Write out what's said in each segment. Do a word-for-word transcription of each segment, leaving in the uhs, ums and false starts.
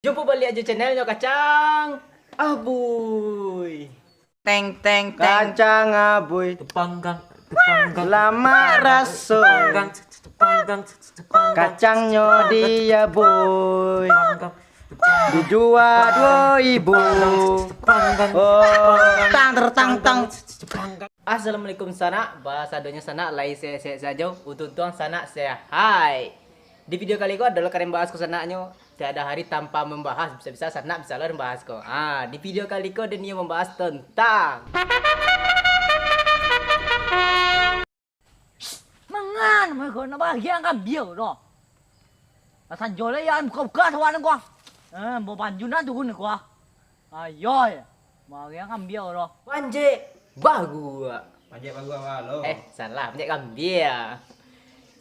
Jumpa baliak jo channelnyo Kacang Abuy. Teng, teng, teng. Kacang Abuy. Tepanggang, tepanggang. Lamak raso. Tepanggang, tepanggang, tepanggang. Kacangnyo di Abuy. Tepanggang, tepanggang. Dijua duo ribu. Tepanggang, oh, tepanggang. Tang, ter, tang, tang. Tepanggang. Assalamualaikum sanak, basadonyo sanak lai sehat-sehat sajo, untuang-untuang sanak sehat. Di video kali ko ado lo ka den bahas ko sanaknyo, tiada hari tanpa membahas, bisa-bisa sanak bisa lo den bahas ko. Ah, di video kali ko den nio membahas tentang Mangan, mangko nak bagian kambia tu. Lah sanjo lai, ya, buka-buka sawan ko. Eh, bawa panjun dah turun ko. Ayo, ya. Bagian kambia tu. Manjek baruak. Manjek baruak apa lo? Eh, salah, manjek kambia.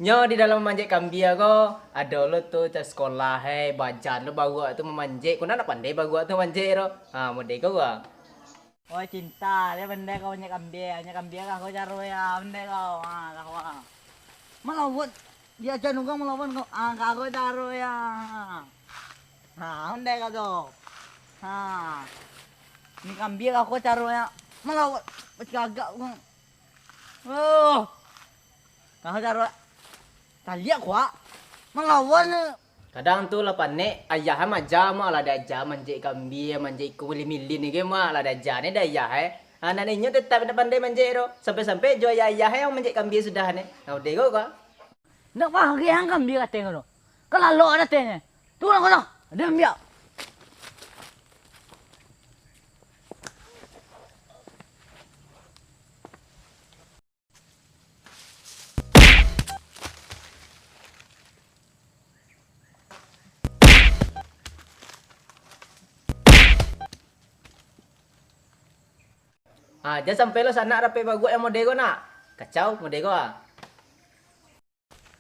Nyo di dalam manjek kambia ko, ado lo tu cak sekolah, eh, bajan lo baruak tu mamanjek. Ko nak pandai baruak tu manjek tu. Ha, model ko, ko. Oi cinta, dia pandai kau manjek kambia, manjek kambia kah kau caro ya, pandai kau. Ha, kau ha. Malawan, diaja nunggang malawan kau. Ah, kau caro ya. Ha, pandai kau tu. Ha. Ni kambia kah kau caro ya. Malawan, macam gagak kau. Oh. Kau caro. Taliak kau. Malawan. Kadang tu lah panek, ayah maja mah lah diaja manjek kambia, manjek iko milin-milin ni ge mah lah diaja ni dek ayah, eh. Anak inyo tetap indak pandai manjek tu. Sampai-sampai jo ayah-ayah, eh, manjek kambia sudah ni. Nah, udah ko, ko. Ndak pagiang kambia katanya tu. Kalalok katanya. Tu lah ko tu. Ada ambiak. Ah, jan sampai lo sanak dapek baruak yang model ko nak. Kacau model ko ah.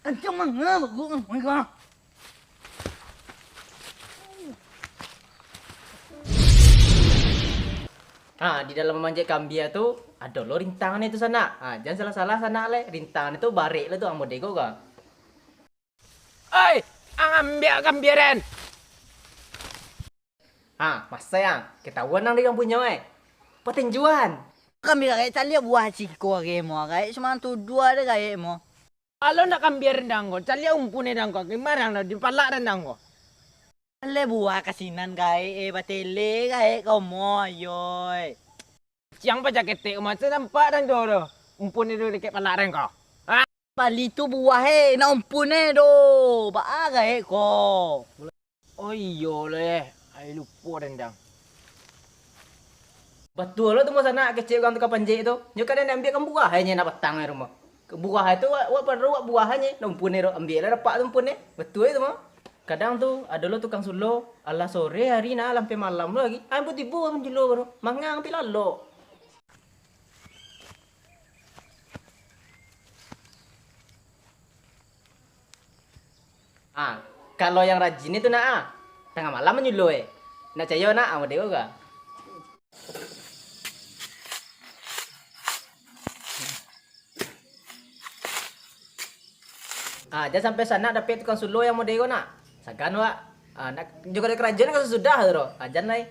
Kancang manga baruak ngan ko ah. Ha, di dalam mamanjek kambia tu, ado lo rintangan tu sanak. Ha, jan salah-salah sanak le. Rintangan tu barek lo tu, ambo dego ka. Oi, ang ambiak kambia den. Ha, masa yang ketahuan nang di kampunyo, eh. Patinjuan. Kambia gaek caliak buah ciko gaek mo, gaek cuma tuduah ado gaek mo. Kalau ndak kambia rendang ko, caliak umpun rendang ko, gimarang dah dipalak rendang ko. Tele buah kasinan gaek, eh, batele gaek kau mo, ayoi. Ciang pacah ketek ko, masa nampak rendang tu, umpun tu dikek palak rendang ko. Ah! Bali tu buah, eh, nak umpun, eh, doh. Baa gaek ko. Oh iyo leh, ai lupo dendang. Batua lo tu mah sanak kecek urang tukang panjek tu. Nyo kadang diambiak kan buah ai nyo nak batang ai rumah. Buah ai tu wak, wak paruak buah ai nyo, nak umpun ai tu. Ambiak lah dapak tu umpun ai. Batua tu mah. Kadang tu ado lo tukang sulo, alah sore hari nah, lah ampia malam lo lagi. Ai ambo tibo manjulo baru. Mangang tapi lalok. Ah, kalau yang rajin itu nak ah, tangah malam manyulo eh. Nak cayo nak, ah, model ko ka. Ah, jan sampai sanak dapek tukang sulo yang model ko nak. Sagan wak. Ah, nak juo karajo nak ka sasudah tu. Ah, jan lai.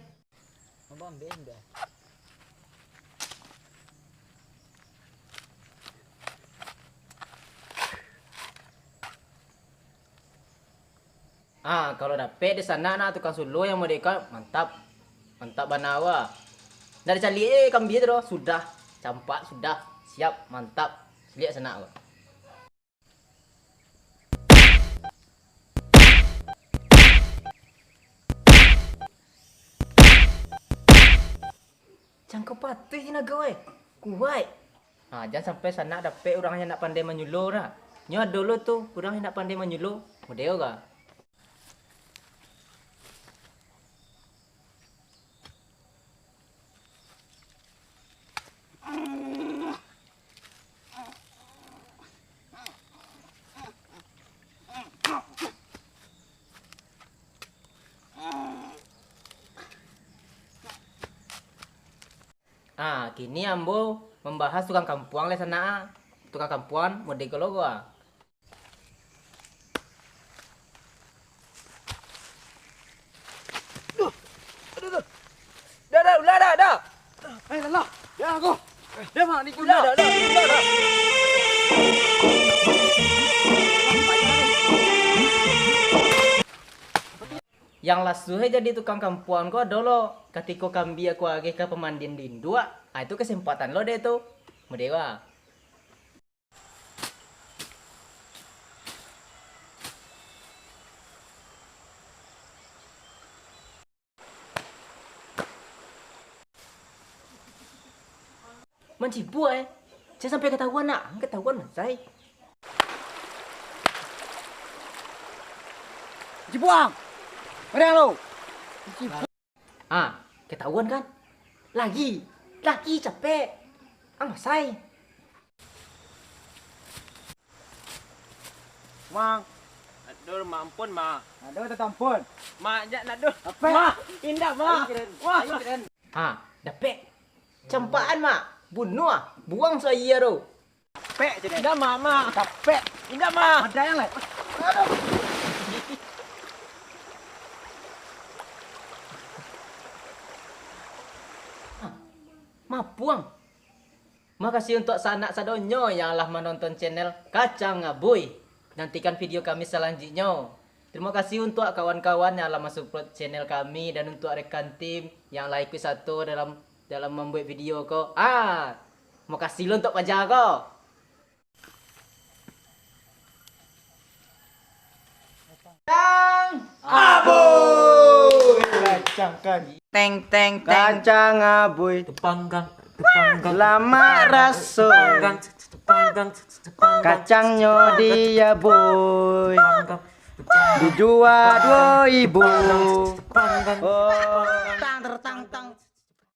Abang ambiak indak? Ah, kalau dapek di sanak nak tukang sulo yang model ko, mantap. Mantap bana wah. Ndak dicaliak eh kambia tu doh. Sudah. Campak sudah. Siap, mantap. Caliak sanak ko. Cangko patuih tinago eh. Kuaik. Ha, jan sampai sanak dapek urang yang nak pandai manyulo nah. Nyo ado lo tu, urang yang nak pandai manyulo. Model ka. Ah, kini ambo mambahas tukang kampuang lai sanak ah. Tukang kampuang model ko lo ko ah. Aku. Dah, Mak, ni gula. Dah, dah, dah, dah, dah. Yang lasuah jadi tukang kampuang ko ado lo, katiko kambia ko ageh ka pamandian di induak, ah, itu kesempatan lo deh tu. Mudah, Wak. Mancibuak, eh. Jan sampai katahuan nak. Katahuan, Masai. Cibuang! Mari lo! Ah, katahuan kan? Lagi! Lagi capek! Ang Masai! Mang. Nak dur, Mak, ampun, Mak. Nak dur, tak ampun. Mak, jak nak dur. Capek. Mak, indak, Mak. Ayo, keren. Wah. Ayo, keren. Ha, dapek. Campakan, Mak. Bunuah. Buang saia tu. Capek je deh. Indak, Mak, Mak. Capek. Indak, Mak. Ada yang lain. Aduh. Hah, mapuang. Makasih untuak sanak sadonyo yang lah manonton channel Kacang Abuih. Nantikan video kami salanjuiknyo. Terima kasih untuak kawan-kawan yang lah masupport channel kami dan untuak rekan tim yang lah ikuik sato dalam, dalam mambuek video ko. Ah, makasih lo untuak paja ko. Kacang abuih. Kacang kan. Teng, teng, teng. Kacang abuih. Tepanggang, tepanggang. Lamak raso. Tepanggang, tepanggang, tepanggang. Kacangnyo diabuih. Tepanggang, tepanggang. Dijua duo ribu. Tepanggang, tepanggang. Oh. Tang, ter, tang, tang.